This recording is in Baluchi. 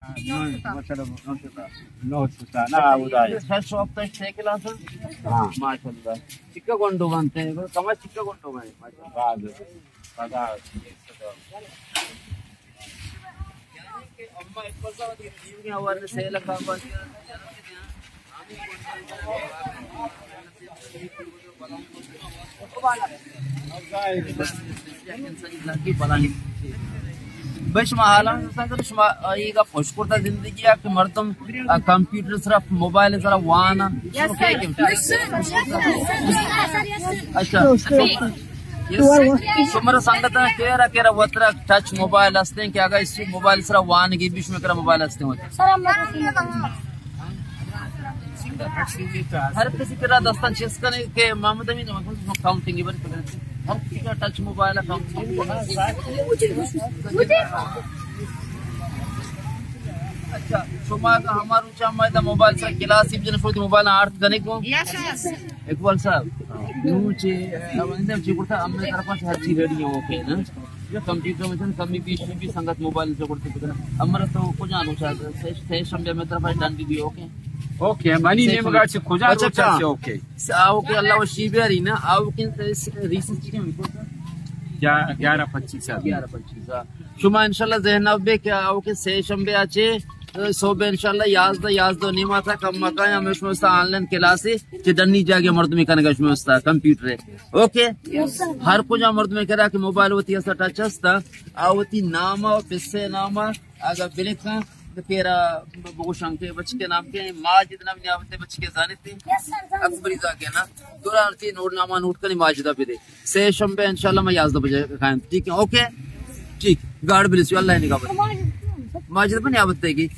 نو شتا، نو شتا۔ نو شتا، نا، ادا ہے۔ سر شاپ تک سائیکل آسا؟ ہاں۔ ماشاءاللہ۔ چکا گونڈو بنتے ہیں، کما چکا گونڈو بنتے ہیں، ماشاءاللہ۔ خدا حافظ۔ بھئی، شما حالاں سنگت، شما ایگا خوش کرتا زندگی ءَ کہ مردم، آ، کمپیوٹر سرا، موبائل سرا وان۔ اچھا۔ شمارا سنگت ءَ کیرا کیرا وترا ٹچ موبائل ہستیں کہ اگا اسی موبائل سرا وان گی، بیش میں کرا موبائل ہستیں ہوتے؟ ہر کسی کرا دستان چیز کنے کہ محمد امین کاؤنٹنگ بن کرے۔ ہر کسی کرا ٹچ موبائل کاؤنٹنگ۔ اچھا، شما کا ہمارو چا میں دا موبائل سرا کلاس ہی جن فوت موبائل آرت کنے کو؟ اقبال صاحب، نو چے، اب اندر چے کرتا، ہم نے طرف سے ہر چیز ریڈی ہے، اوکے نا؟ کمپیوٹر میں کمی بیش بھی سنگت موبائل سے کرتے کتنا۔ ہمارا تو کجا روچا، سے، سے شنبے میں طرف ڈن بھی، اوکے؟ اوکے، منی سے نیمگا چے کجا اچھا، روچا اچھا۔ سے، اوکے۔ س-، آ، اوکے، اللہ و شی بیاری نا، آ، اوکے، س-، س-، ریسنس چکے میں کو؟ گیا-، گیارہ پچیس آ۔ گیارہ پچیس آ۔ شما انشاءاللہ ذہن نہ بے کہ آ، اوکے، سے شنبے آ چے، صبح انشاءاللہ یازدہ، یازدہ و نیمہ تک ہم مکان ہم شما استا آن لائن کلاس ہے، چے ڈنی جاگے مردمی کنگا شما استا کمپیوٹر ہے۔ اوکے؟ ہر کجا مردمے کرا کہ موبائل وتی استا ٹچ استا، آ وتی نام و پسے نام اگا بلکاں، تو پیرا بگوشاں کہ بچکے نام کے ماجد نام نیابتے بچکے زانتے۔ اکبری زاکے نا، دوران تی نوٹ نامہ نوٹ کنی ماجدہ بدے۔ سے شنبے انشاءاللہ میں یازدہ بجے قائم۔ ٹھیک ہے، اوکے؟ ٹھیک۔ گاڈ بلیس یو، اللہ نگہبان۔ ماجد بن نیابتے گی۔